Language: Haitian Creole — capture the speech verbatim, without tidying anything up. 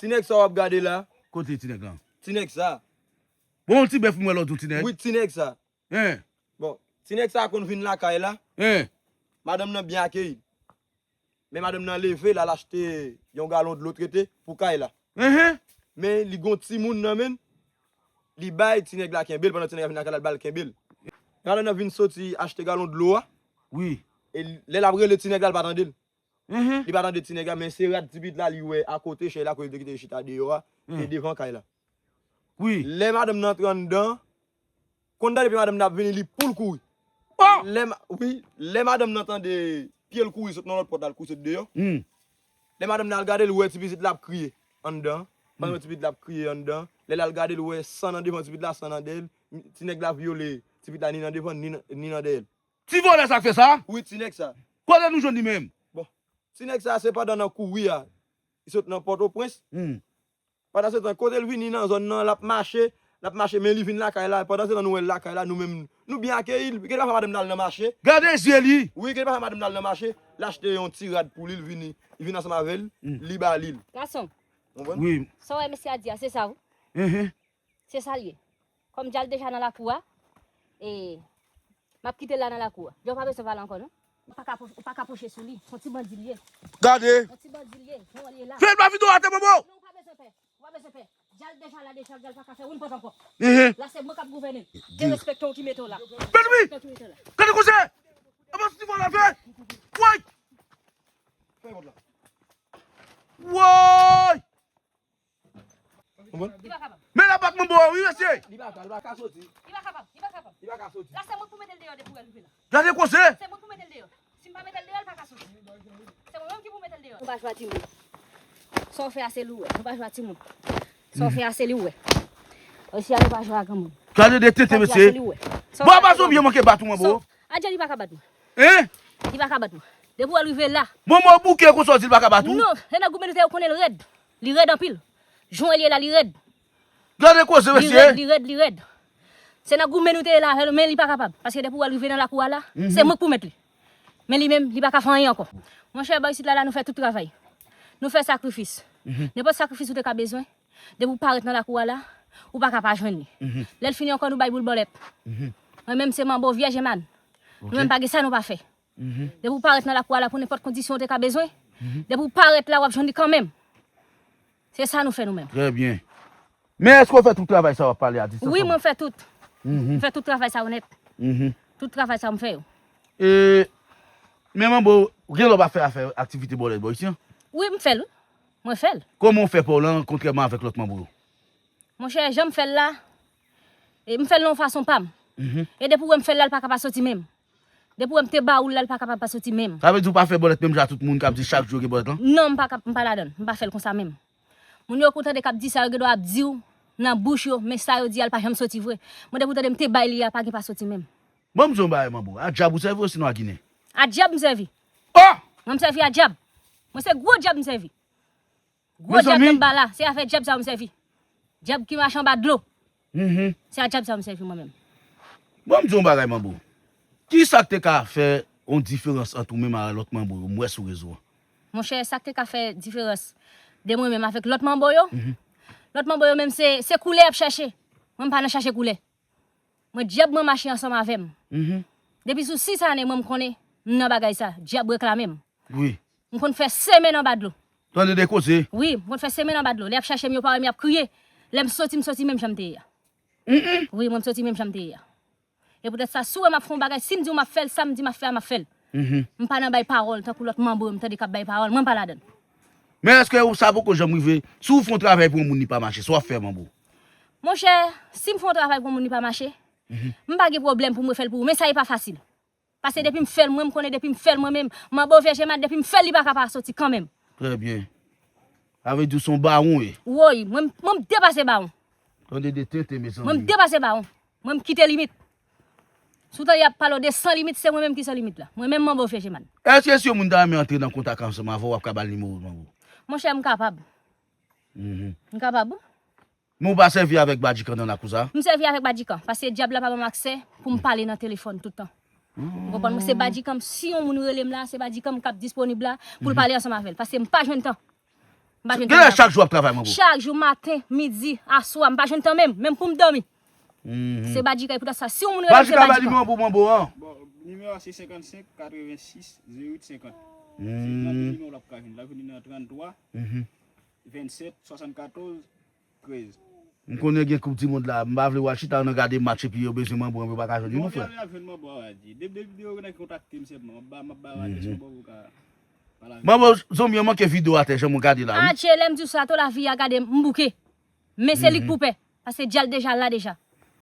Ti nèg sa w ap gade la. Kote ti nèg lan? Ti nèg sa. Bon, yon ti bèf mwen lòt yon ti nèg. Wi, ti nèg sa. Hein. Bon, ti nèg sa konn vin lakay la. Hein. Madanm nan byen akeyi. Men madanm nan leve, l al achte yon galon dlo trete pou kay la. Enhen. Men li gon timoun nan men l, li bay ti nèg la kenbe l, pandan ti nèg la vin lakay la, l ba l kenbe l. Madanm nan vin soti achte galon dlo a. Wi. E lè l ap rele ti nèg la, l pa tande l. Enhen. Li pa tande ti nèg la, men se rad ti pitit la li wè akote chèz la kote li te kite chita deyò a, e devan kay la. Wi. Lè madanm nan antre anndan, konn tande pye madanm nan ap vini, li pou l kouri. Lè, wi, lè madanm nan tande pye l kouri sot nan lòt pòt la, l kouri sot deyò. Lè madanm nan al gade l, wè ti pitit la ap kriye anndan. Pandan ti pitit la ap kriye anndan, lè l al gade l, wè san nan devan ti pitit la, san nan dèyè l. Ti nèg la vyole ti pitit la ni nan devan, ni nan, ni nan dèyè l. Ti vòlè sa k fè sa? Wi, ti nèg sa. Kote nou jwenn li menm? Bon, ti nèg sa se pandan nan kouri a, li sot nan Pòtoprens. Pandan se tan, kote l vini nan zòn nan, l ap mache, l ap mache, men li vin lakay la. Pandan se tan, nou wè l lakay la, nou menm, nou byen akeyi l. Gen de pafwa madanm nan al nan mache. Gade zye li! Wi, gen de pafwa madanm nan al nan mache, l achte yon ti rad pou li, l vini, li vin ansanm avè l, li ba li l. Gason, Konprann? Wi. Sa w wè mesye a di a, se sa wi. Enhen. Se sa l ye. Kòm djal deja nan lakou a, e, m ap kite l la nan lakou a. Djòl pa bezwen pale ankò non. Ou pa ka pwoche sou li. Se yon ti bandi l ye. Gade. Se yon ti bandi l ye. Jan l ye la. Fè l pa vide w atè, Manbo! Non, ou pa bezwen pè. Ou pa bezwen pè. Djal deja la deja, djal pa ka fè youn pòt ankò. Enhen. La se mwen k ap gouvène. Derespekte w ki mete w la. Derespekte w ki mete w la. Gade wi! Gade koze! Apa se ti vòlè fè? Woy! Fè yon la. Woy! Men la bak manbo a wi mesye. Li pa ka, li pa ka soti. Li pa kapab, li pa kapab. Li pa ka soti. La se mwen pou mete l deyò depi w rive la. Gade koze. Se mwen pou mete l deyò. Si m pa mete l deyò, li pa ka soti. Se mwen menm ki pou mete l deyò. Nou pa jwe a timoun. Sa w fè a se li w wè. Nou pa jwe a timoun. Sa w fè a se li w wè. Osi a nou pa jwe a granmoun. Gade de tete mesye. Bon apa se w byen manke bat ou manbo. Adje li pa ka bat mwen. Hein? Li pa ka bat mwen. Depi w rive la. Bon mwen bouke konsa w di l pa ka bat ou. Non, se nan goumen nou te ye w konnen l rèd. Li rèd anpil. Jan w wè l ye la, li rèd. Gade koze mesye. Li rèd, li rèd, li rèd. Se nan goumen nou te ye la avè l, men li pa kapab. Paske depi w rive nan lakou a la, se mwen k pou mèt li. Men li menm, li pa ka fè anyen ankò. Monchè, bò isit la, la nou fè tout travay. Nou fè sakrifis. Nenpòt sakrifis ou te ka bezwen, depi w parèt nan lakou a la, ou pa ka pa jwenn li. Lè l fini ankò, nou bay boul bòlèt. Mwen menm se manbo vyèj eman. Nou menm pa gen sa nou pa fè. Depi w parèt nan lakou a la pou nenpòt kondisyon w te ka bezwen, depi w parèt la w ap jwenn li kanmenm. Se sa nou fè nou menm. Trè byen. Men èske w fè tout travay sa w ap pale a distans? Wi, mwen fè tout. M fè tout travay sa yo nèt. Tout travay sa yo m fè yo. Men manbo, gen lè w pa fè afè aktivite bòlèt bò isi an? Wi, m fè l wi. Mwen fè l. Kòman w fè pa w lan kontrèman avèk lòt manbo yo? Monchè, jan m fè l la, e m fè l nan yon fason pa m. E depi w wè m fè l la, l pa ka pa soti menm. Depi w wè m te ba ou l la, l pa kapab pa soti menm. Sa vle di ou pa fè bòlèt menm jan ak tout moun k ap di chak jou yo gen bòlèt lan? Non, m pa ka, m pa ladan l. M pa fè l konsa menm. Moun yo ou tande k ap di sa, yo gen dwa ap di w nan bouch yo, men sa yo di a, l pa janm soti vre. Mwen depi w tande m te bay li a, pa gen pa soti menm. Ban m di w yon bagay, manbo. A dyab ou sèvi osinon a ginen? A dyab m sèvi. Oh! Mwen m sèvi a dyab. Mwen se gwo dyab m sèvi. Gwo djab nan m ba la, se avè djab sa yo m sèvi. Djab ki mache anba dlo. Se a djab sa yo m sèvi mwen menm. Ban m di w yon bagay manbo. Kisa k te ka fè yon diferans ant ou menm ak lòt manbo yo m wè sou rezo a? Monchè, sa k te ka fè diferans de mwen menm avèk lòt manbo yo? Lòt manbo yo menm se, se koulè y ap chache. Mwen m pa nan chache koulè. Mwen dyab mwen mache ansanm avè m. Depi sou sis ane mwen m konnen m nan bagay sa, dyab reklame m. Wi. M konn fè semèn anba dlo. Tande de koze. Wi, m konn fè semèn anba dlo. Lè y ap chache m yo pa wè m y ap kriye. Lè m soti m soti menm jan m te ye a. Wi, mwen m soti menm jan m te ye a. E poutèt sa si w wè m ap fè yon bagay, si m di w m ap fè l, sa m di m ap fè a m ap fè l. M pa nan bay pawòl tankou lòt manbo yo m tande k ap bay pawòl, mwen m pa ladan l. Men èske sa poko janm rive, si w fè yon travay pou yon moun li pa mache, sa w ap fè manbo? Monchè, si m fè yon travay pou yon moun li pa mache, m pa gen pwoblèm pou mwen fè l pou ou, men sa e pa fasil. Paske depi m fè l mwen, m konnen depi m fè l mwen menm, manbo vye jemat depi m fè l li pa ka pa soti kanmenm. Trè byen. Sa vle di w se yon bawon w ye. Woy, mwen, mwen m depase bawon. Tande de tenten mezanmi. Mwen m depase bawon. Mwen m kite limit. Si w tande y ap pale w de san limit, se mwen menm ki san limit la. Mwen menm manbo vye jemat. Èske si yon moun ta renmen antre nan kontak ansanm avè w, w ap ka ba l nimewo w manbo? Monchè, m kapab. M kapab wi. Men w pa sèvi avèk Badjikan nan lakou sa? M sèvi avèk Badjikan, paske dyab la pa ban m aksè pou m pale nan telefòn tout tan. Ou konprann mwen? Se Badjikan m, si yon moun rele m la, se Badjikan m k ap disponib la pou l pale ansanm avè l, paske m pa jwenn tan. M pa jwenn Genlè tan. Chak jou w ap travay, manbo. Chak jou, maten, midi, aswa, m pa jwenn tan menm, menm pou m dòmi. Mhm. Se badjikay pou sa. Si yon moun rele m, se Badjikay pa di badjikay. Manbo, manbo an. Bon, nimewo a se senkannsenk katrevensis zewo uit senkant. Se nan de nimewo l ap ka vin. L ap vin nan tranntwa Mhm. vennsèt swasannkatòz trèz. M konnen gen koup di mond la, m pa vle w al chita nan gade match epi yo bezwen Manbo an, yo pa ka jwenn li, Bon, non, frè. Jan avè Manbo a di. Depi depi yo nan kontak te m sèlman, m ap ba m ap ba w adrès Manbo pou ka pale avè Manbo, zonbi an manke videyo atè, jan mwen gade la, wi. Atche, lè m di w sa, to lavi a gade m bouke. Men se li k pou pè. Paske djal deja la deja.